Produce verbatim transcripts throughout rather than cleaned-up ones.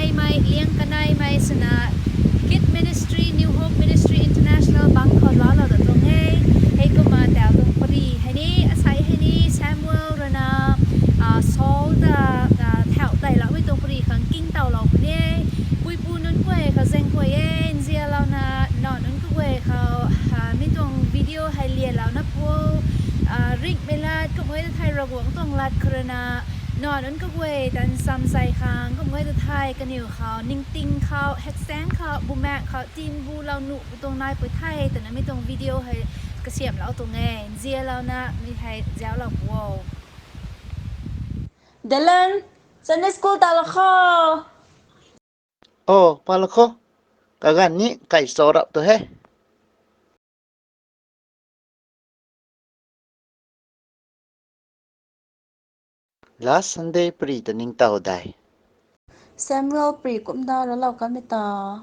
Mei liang kaneimei swna Kid Ministry, New Hope Ministry International bang khou raclou da tuang e. Heikumna tau tuang pari hei ni, asei hei ni Samuel ruina Saul ta thau teiloumei tuang pari khang kingtawlou puni e. Puipu nunc guay khou zaeng guay e, nzianlouna nac nunc kaguay khou mi tuang video hei lianlouna pu, ringhmei lat kumhmei ta thei Ravguangc tuang lat khou ruina nac nunc kaguay tan samsei khang kumhmei ta thei kaniw khou ningting khou, heksaeng khou, bumaengh khou tinbulou nuh pu tuang naipui the twna mi tuang video hei kasiamhlou tuang e. Nzianlouna mi hei zauclou pu o. Dylan, Sunday school talou kho. O, palou kho. Kaganv ni kaichau rap tu he. Last Sunday pari ta ningtow dei. Samuel pari kumna raclou kanmei ta.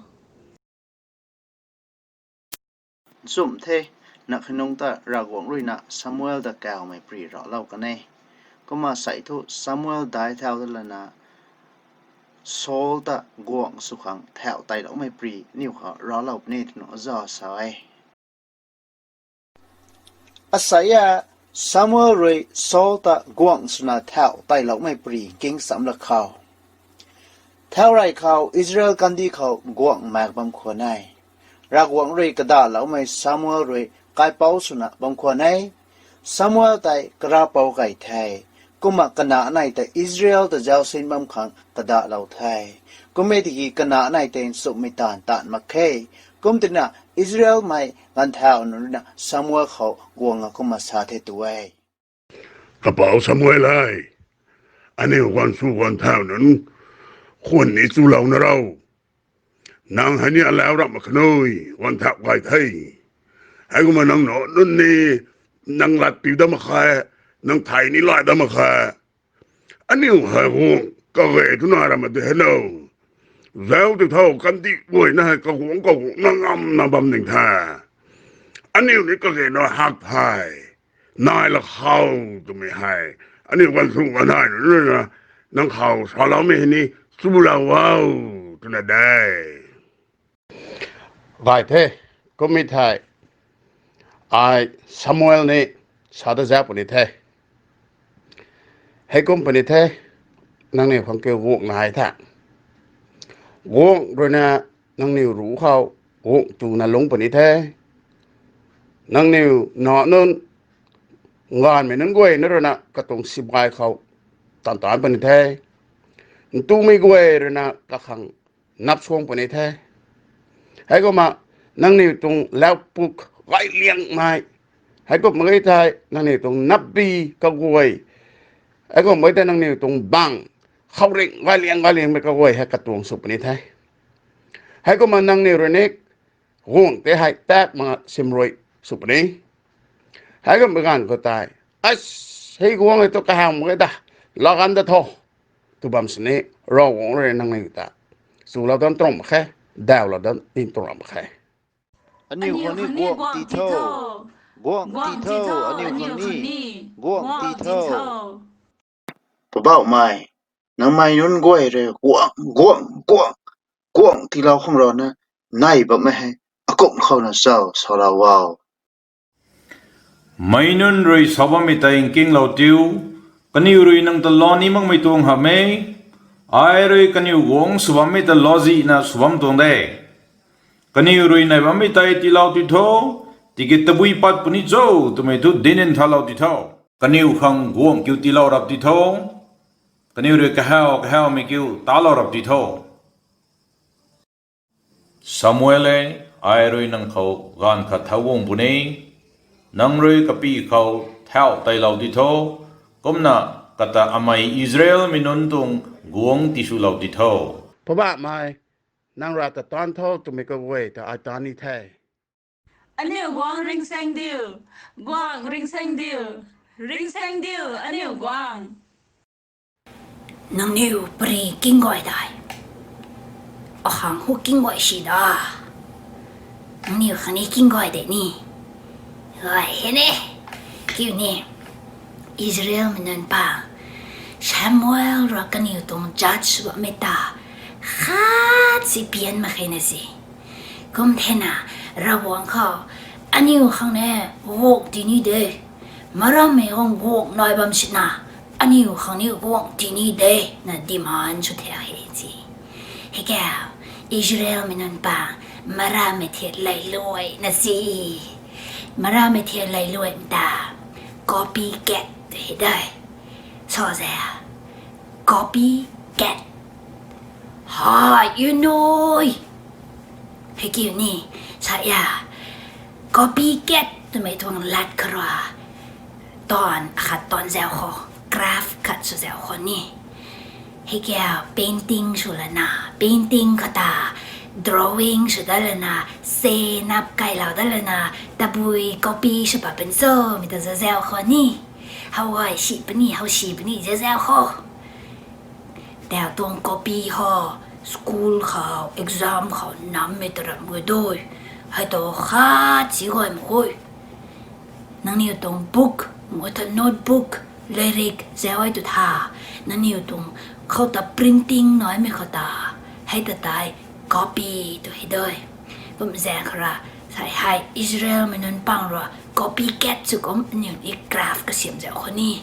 Nchumh the, na khanungc ta Ravguangc ruina Samuel ta kawmei pari raclou kan e. Kumna sei thu Samuel daic thau ta lana Saul ta guangc sw khang thau teiloumei pari aniw khou raclou puni twna aza sa e. Asei a, Samuel rui Saul ta guangc swna thau teiloumei pari kingcham la khou, thaurey khou Israel kandih khou guangc maek bam khwan e. Ravguangc rui kadahloumei Samuel rui kaipouc swna bam khwan e. Samuel tei karapouc key the. Kumna kanac nei tei Israel ta zausin bam khang kadahlou the. Kum e tiki kanac nei tei nchumhmei taanv taanv mak khe. Kum tina Israelmei ganvthau nunc ruina Samuel khou guangna kumna sa the tu e. Kapouc Samuel e, aniu guang sw guang thau nunc khwan ni chulouna rou. Nang hei ni alau ramh mak khe nui, guang thau gay the. Heikumna nang nac nunc ni nang lat piu dat mak khe, nang thei ni lay dat mak khe. Aniu hei guang kage twna ramh mak de he no. Zauc ti tho, kandih guayna hei kaguangc kaguangc na ngamna bam ning the. Aniu ni kage na hak the. Nai la khou twmei hei, aniu guang sw guang thau nunc ruina nang khou saloumei hei ni chulou o twna de. Gay the, kummei thei, ai Samuel ni sa ta zauc puni the. Heikum puni the, nangniw khang kiu guangc nai tha. Guangc ruina nangniw ruc khou guangc tuna lungc puni the. Nangniw nac nunc, nganvmei nunc guayna ruina katuang sibai khou tan tan puni the. Ntumei guay ruina kakhang nap suang puni the. Heikumna nangniw tuang laupuk gayliangmei, heikum mak ge thei nangniw tuang napbi kaguay, heikum mak ge thei nangniw tuang bang khouringh gayliang gayliangmei kaguay hei katuang sw puni the. Heikumna nangniw rui ni guangc tei hei tak mak simrui sw puni. Heikum mak ganv khou tei, a, hei guangc hei tu kahaw mak ge ta, laa ganv da tho, tw bam sini, Ravguangc rui nangniw ta chulou dan tuang mak khe, dawlou dan ni tuang mak khe. Aniu khang ni guangc ti tho. Guangc ti tho, aniu khang ni. Guangc ti tho. Poubauhmei, nangmei nunc guay rui guangc, guangc, guangc, guangc tiilou khang rana nei bammei hei akumh khouna chau salou o. Meic nunc rui sa bammei tei nkinglou tiu, kaniw rui nang ta laa ni makmei tuang hamh e. Ai rui kaniw guangc sw bammei ta laazihna sw bam tuang de. Kaniw rui nei bammei tei tiilou ti tho, tiki tabui pat puni cho twmei thu dinc nthanlou ti tho. Kaniw khang guangc kiu tiilou rap ti tho, kaniw rui kahaw kahawmei kiu talou rap ti tho. Samuel e, ai rui nang khou gaanv khat thau guang puni, nang rui kapy khou thau teilou ti tho, kumna kata amei Israelmei nunc tuang guangc tiswlou ti tho. Poubauhmei, nang rui ta taanv tho twmei kaguay ta ai taanv ni the. Aniu guangc ringsaeng diu, guangc ringsaeng diu, ringsaeng diu, aniu guangc. Nangniw pari king guay dei? Akhang hu king guay si da. Nangniw khang ni king guay de ni. Gay he ne. Kiu ni, Israelmei nunc pa, Samuel rui kaniw tuang judge sw bammei ta khat si pian mak khe na si. Kum thena, Ravguangc khou, aniu khang ne, guang tini de. Marammei khang guang nai bam sina, aniu khang ni guang tini de, na demand sw the he si. Hei kau, Israelmei nunc pa, marammei thiat lei luai na si. Marammei thiat lei luai ta, copycat hei de. Sa ze, copycat. Hai, you know. Hei kiu ni, sa ya, copycat twmei tuang lat khou rui, taanv akhat taanv zau khou, craft khat sw zau khou ni. Hei kau painting sw lana, painting khou ta, drawing sw dat lana, se nap kailou dat lana, tabui copy sw pat puni cho, mei ta zazau khou ni. How ai si puni, how si puni, zazau khou. Tau tuang copy ho, school khou, exam khou nammei ta ram gui dui. Hei tu khat si guay mak khe. Nangniw tuang book, mata notebook, lairik zau ai tu tha. Nangniw tuang khou ta printing naimei khou ta. Hei ta tei copy tu hei dui. Kum zaeng khou ra, sa hei Israelmei nunc pang rui copycat sw kum aniu ni craft kasiam zau khou ni.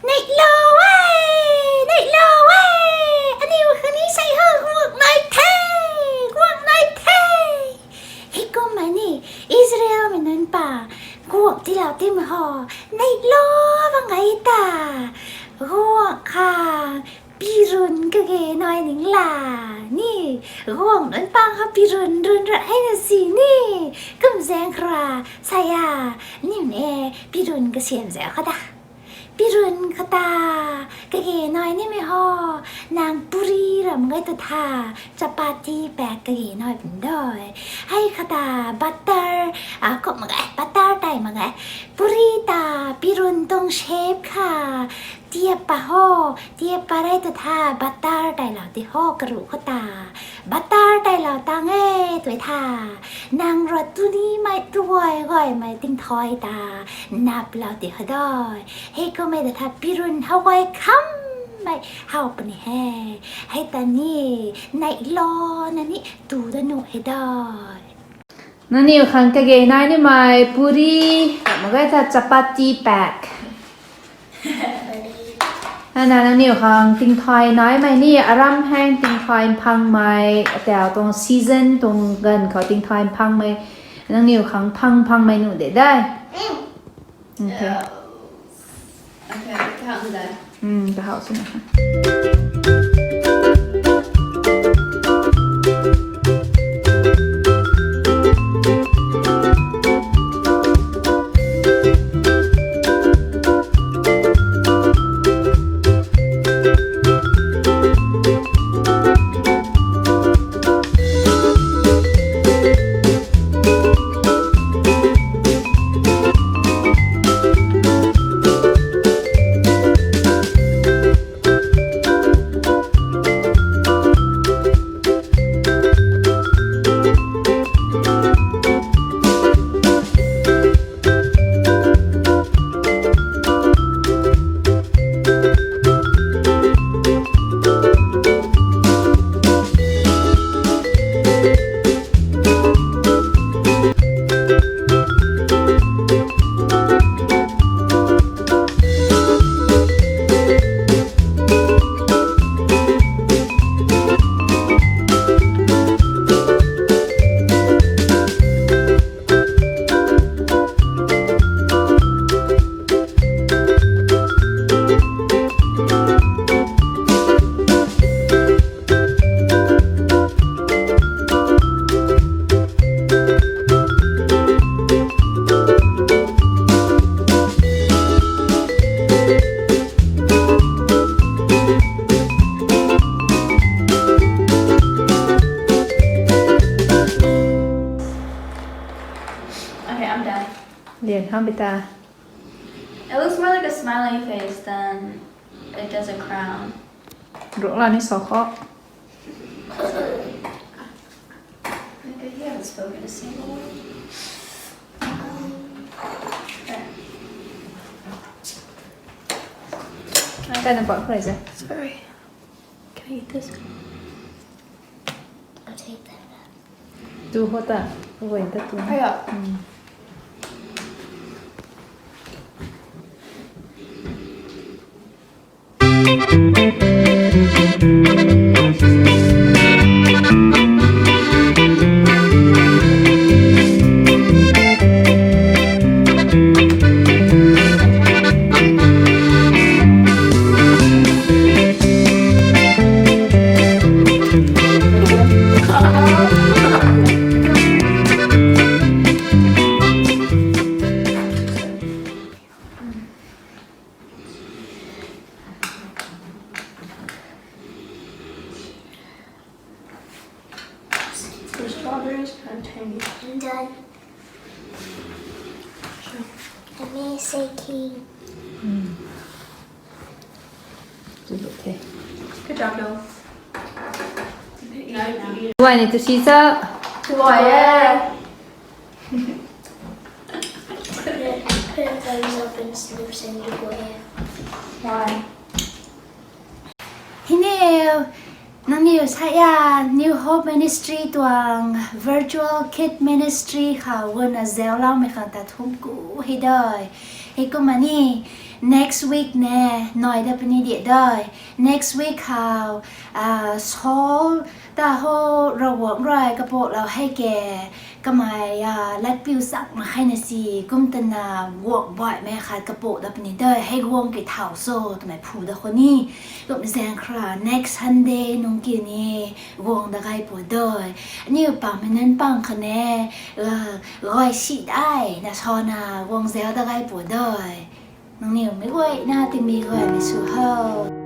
Neihlou e, neihlou e, aniu khang ni sei ho guang nai the, guang nai the. Hei kumna ni Israelmei nunc pa guang tiilou timei ho, neihlou bam gay ta. Guang khang pirun kage nai ning la ni, guang nunc pang khou pirun run ra hei na si ni. Kum zaeng khou ra, sa ya, aniu ni pirun kasiam zau khou ta. Pirun khou ta, kage nai nimei ho, nang puri ram gay tu tha, chapati pak kage nai pun dui. Hei khou ta butter, a, kum mak ge, butter tei mak ge. Puri ta pirun tuang shape kha, tiap pat ho, tiap pat rei tu tha, butter teilou ti ho karuh khou ta. Butter teilou tang e tui tha. Nang rui tu nimei tu guay guaymei tingthay ta naplou ti ho dui. Hei kummei ta tha pirun how guay khammei how puni he. Hei ta ni, neihlou na ni tu da nuh he dui. Nangniw khang kage nai nimei puri, mak ge tha chapati pak. Ana nangniw khang tingthay naimei ni aram hang tingthay phangmei, atau tuang season tuang ganv khou tingthay phangmei, nangniw khang phang phangmei nuh de dai. Okay. Okay, kahawh sw na. Okay, I'm done. Lian khang bita. It looks more like a smiley face than it does a crown. Ruk la ni sa kho. Maybe you haven't spoken a single word. Um, okay. Sorry. Can I eat this? I'll take that. Tu hota, wait, that one. Hiya. Mm. The strawberries contain. I'm done. Sure. Let me say king. Mm. Good job, though. Why need to see that? Why? Couldn't, couldn't find myself in Snoop's and Dubois. Why? Hini, nangniw saya New Hope Ministry tuang Virtual Kid Ministry khou guna zauloumei khang ta thum ku hei doi. Hei kumna ni, next week ne, noi da puni di doi. Next week khou, ah, Seoul ta ho Ravguangc rui kapou lou hei ke. Kamei, ah, latpiu chak mak khe na si, kum tana guang baihmei khat kapou da puni doi, hei guang ki thau so, twmei phu da khou ni, kum zaeng khra, next Sunday nung ki ni, guang da gay pu doi. Aniu pang mei nunc pang khou ne, ah, gay si dai, na so na, guang zau da gay pu doi. Nangniw mei guay na tingmei guay mei sw ho.